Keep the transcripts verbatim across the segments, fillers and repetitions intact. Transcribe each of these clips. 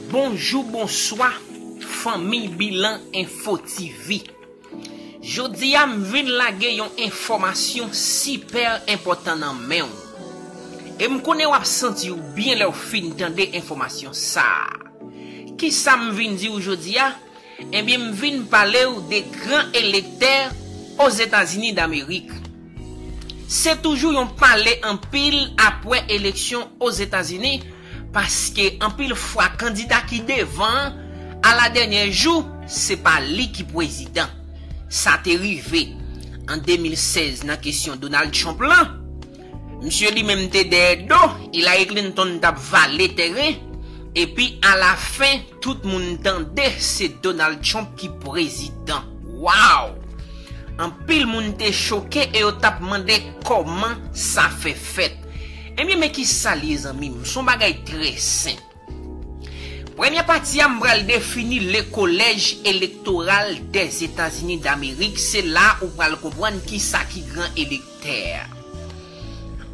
Bonjou, bonswa, fanmi Bilan Enfo T V. Jodi a, m vin lage yon enfòmasyon sipè enpòtan nan men w. E m konnen w ap santi w byen lè w fin tande enfòmasyon sa a. Kisa m vin di w jodi a? Ebyen, m vin pale w de gran elektè Ozetazini Damerik. Se toujou yon pale anpil apre eleksyon Ozetazini, paske anpil fwa kandida ki devan an, aladènyè jou, se pa li ki prezidan. Sa te rive an de mil sèz nan kesyon Donald Trump lan. Misye li menm te dèyè do Hillary Clinton t ap vale tèren, epi alafen, tout moun tande se Donald Trump ki prezidan. Waw! Anpil moun te choke e yo t ap mande kòman sa fè fèt. Ebyen, men kisa l ye, zanmi m, se yon bagay trè senp. Premye pati a, m pral defini le Collège électoral des États-Unis d'Amérique, se la ou pral konprann kisa ki gran elektè.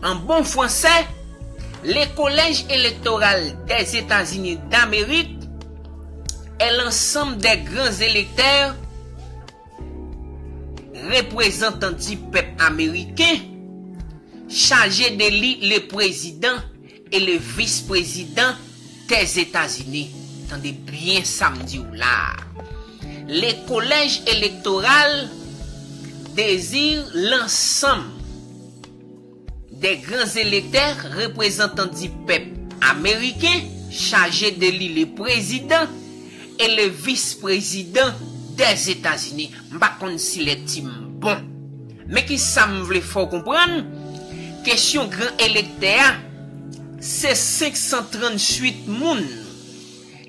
An bon fransè, le Collège électoral des États-Unis d'Amérique est l'ensemble des grands électeurs reprezantan di pèp ameriken, chaje de li le président et le vice-président des États-Unis. Tande byen sa m di w la a. Le Collège électoral désigne l'ensemble des grands électeurs reprezantan di pèp ameriken, chaje de li le président et le vice-président des États-Unis. M pa konn si lèkti m bon. Men kisa m vle fè w konprann, kesyon gran elektè a, se senk san tranntuit moun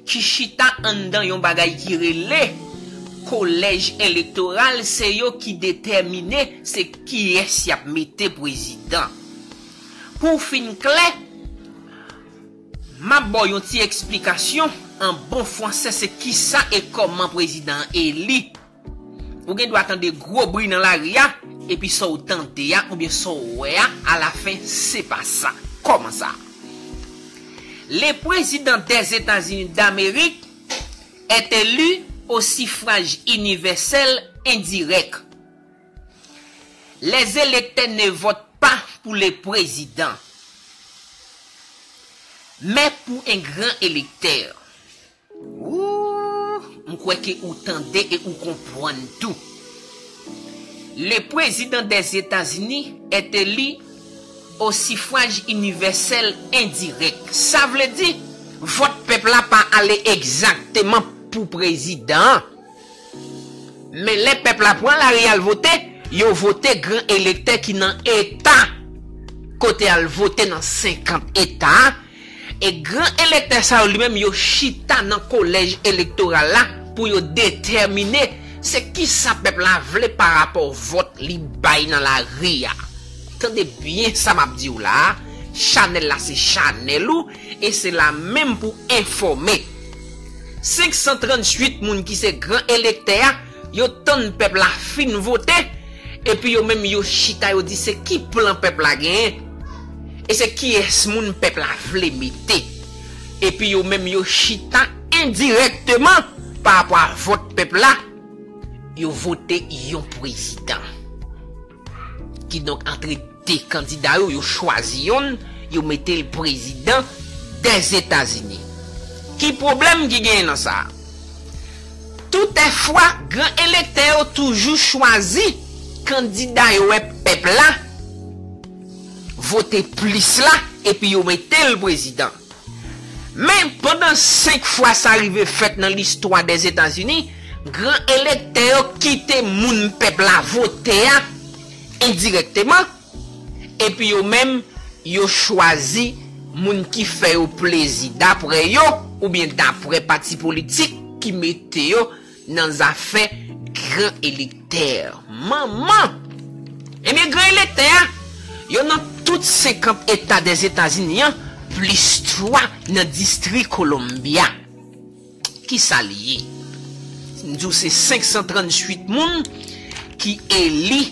ki chita anndan yon bagay ki rele kolèj elektoral, se yo ki detèmine se kiyès y ap mete prezidan. Pou w fin klè, m ap ba w yon ti eksplikasyon an bon fransè se kisa e kòman prezidan an eli. Ou gen dwa tande gwo bri nan lari a, epi sa w tande a oubyen sa w wè a, alafen, se pa sa. Kòman sa? Le président des États-Unis d'Amérique est élu au suffrage universel indirect. Les électeurs ne votent pas pour le président, mais pour un grand électeur. Ooh, m kwè ke ou tande e ou konprann tou. Le président des États-Unis est élu au suffrage universel indirect. Sa vle di, vòt pèp la pa ale egzakteman pou prezidan an. Men lè pèp la pran lari al vote, yo vote gran elektè ki nan eta kote al vote nan senkant eta a. E gran elektè sa yo li menm yo chita nan kolèj elektoral la pou yo detèmine se kisa pèp la vle pa rapò vòt li bay nan lari a. Tande byen sa m ap di w la a, chanèl la se chanèl ou e se la menm pou enfòme. Senk san tranntuit moun ki se gran elektè a, yo tann pèp la fin vote, epi yo menm yo chita yo di se ki plan pèp la genyen, e se kiyès moun pèp la vle mete. Epi yo menm yo chita endirèkteman pa rapò a vòt pèp la, yo vote yon prezidan. Kidonk, antre de kandida yo, yo chwazi yonn, yo mete l prezidan dèzetazini. Ki pwoblèm ki genyen nan sa a? Toutèfwa, gran elektè yo toujou chwazi kandida yo wè pèp la vote plis la, epi yo mete l prezidan. Men, pandan senk fwa sa rive fèt nan listwa dèzetazini, gran elektè yo kite moun pèp la vote a endirèkteman, epi yo menm, yo chwazi moun ki fè yo plezi daprè yo, oubyen daprè pati politik ki mete yo nan zafè gran elektè. Manman! Ebyen, gran elektè a, yo nan tout senkant eta dèzetazini an, plis twa nan distri Columbia. Kisa l ye? M di w se senk san tranntuit moun ki eli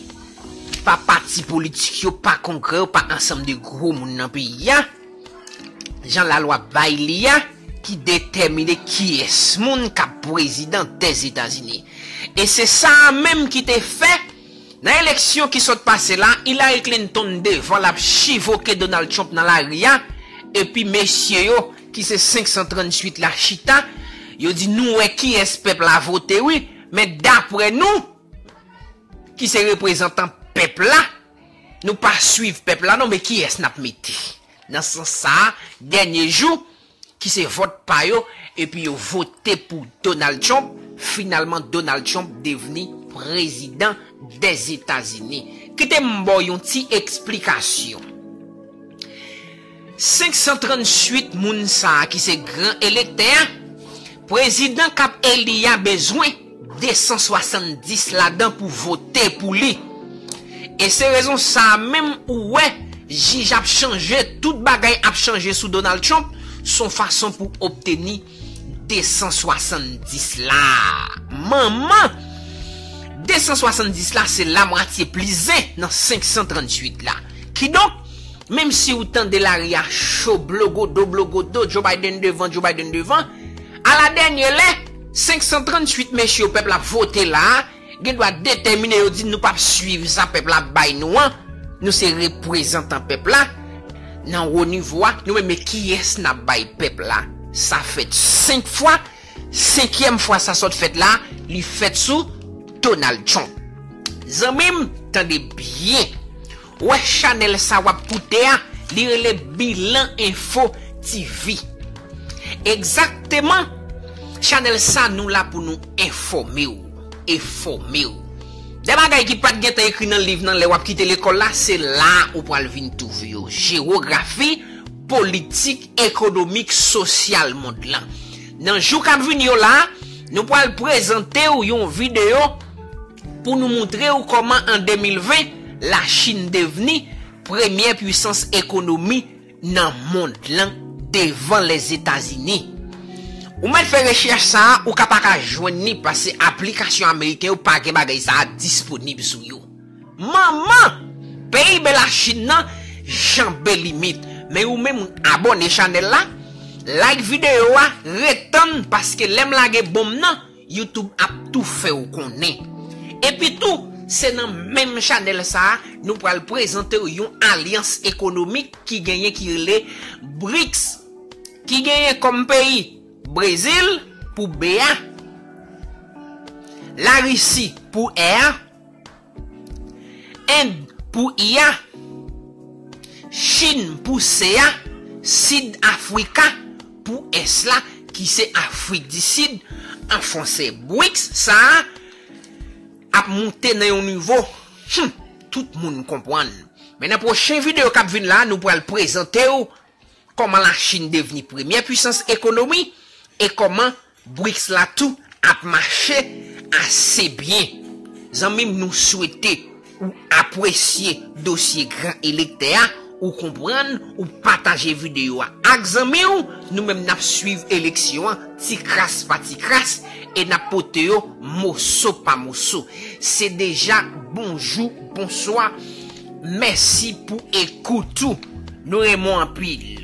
pa pati politik yo, pa kongrè yo, pa ansanm de gwo moun nan peyi a, jan lalwa bay li a, ki detèmine kiyès moun k ap prezidan Dèzetazini. E se sa a menm ki te fè nan eleksyon ki sot pase la, Hillary Clinton devan l ap chivoke Donald Trump nan lari a, epi mesye yo ki se senk san tranntuit la chita, yo di nou wè kiyès pèp la vote wi, men daprè nou ki se reprezantan pèp la, nou pa swiv pèp la non, men kiyès n ap mete? Nan sans sa a, dènye jou ki se vòt pa yo, epi yo vote pou Donald Trump, finalman Donald Trump devni prezidan Dèzetazini. Kite m ba w yon ti eksplikasyon. Senk san tranntuit moun sa a ki se gran elektè a, prezidan k ap eli a bezwen de san swasanndis ladan pou vote pou li. E se rezon sa a menm ou wè jij ap chanje, tout bagay ap chanje sou Donald Trump, s on fason pou obteni de san swasanndis la. Manman! De san swasanndis la se lamwatye pli zen nan senk san tranntuit la. Kidonk, menm si w tande lari a cho blogodo blogodo, Joe Biden devan, Joe Biden devan, aladènye lè, senk san tranntuit mesye yo pèp la vote la a, gen dwa detèmine yo di nou p ap swiv sa pèp la ap bay nou an, nou se reprezantan pèp la nan wo nivo a, nou menm men kiyès n ap bay pèp la? Sa fèt senk fwa, senkyèm fwa sa sot fèt la, li fèt sou Donald Trump. Zanmi m, tande byen. Wè chanèl sa w ap koute a, li rele Bilan Info T V. Egzakteman, chanèl sa nou la pou nou enfòme w, enfòme w. De bagay ki pa t gentan ekri nan liv nan lè w ap kite lekòl la, se la ou pral vin twouve yo. Jewografi, politik, ekonomik, sosyal mond lan. Nan jou k ap vini yo la, nou pral prezante w yon videyo pou nou moutre w kòman an de mil ven, Lachin devni premyè pwisans ekonomi nan mond lan devan Lèzetazini. Ou mèt fè rechèch sa a, ou ka pa ka jwenn li paske aplikasyon ameriken yo pa gen bagay sa a disponib sou yo. Manman! P I B Lachin nan janbe limit. Men ou menm abòne chanèl la, like videyo a, ret tann paske lè m lage bonm nan, YouTube ap tou fè w konnen. Epi tou, se nan menm chanèl sa a, nou pral prezante w yon alyans ekonomik ki genyen ki rele brics, ki genyen kòm peyi Brezil pou B a, Larisi pou R a, End pou I a, Chin pou C a, Sid Afwika pou S la, ki se Afrik di Sid, an fransè. brics sa a ap moute nan yon nivo, hmm, tout moun konprann. Men nan pwochen videyo k ap vin la, nou pral prezante w kòman Lachin devni premyè pwisans ekonomi e kòman brics la tou ap mache ase byen. Zanmi m, nou swete ou apresye dosye gran elektè a, ou konprann, ou pataje videyo a ak zanmi w. Nou menm n ap swiv eleksyon an ti kras pa ti kras e n ap pote yo moso pa moso. Se deja bonjou, bonswa, mèsi pou ekout ou. Nou renmen w anpil.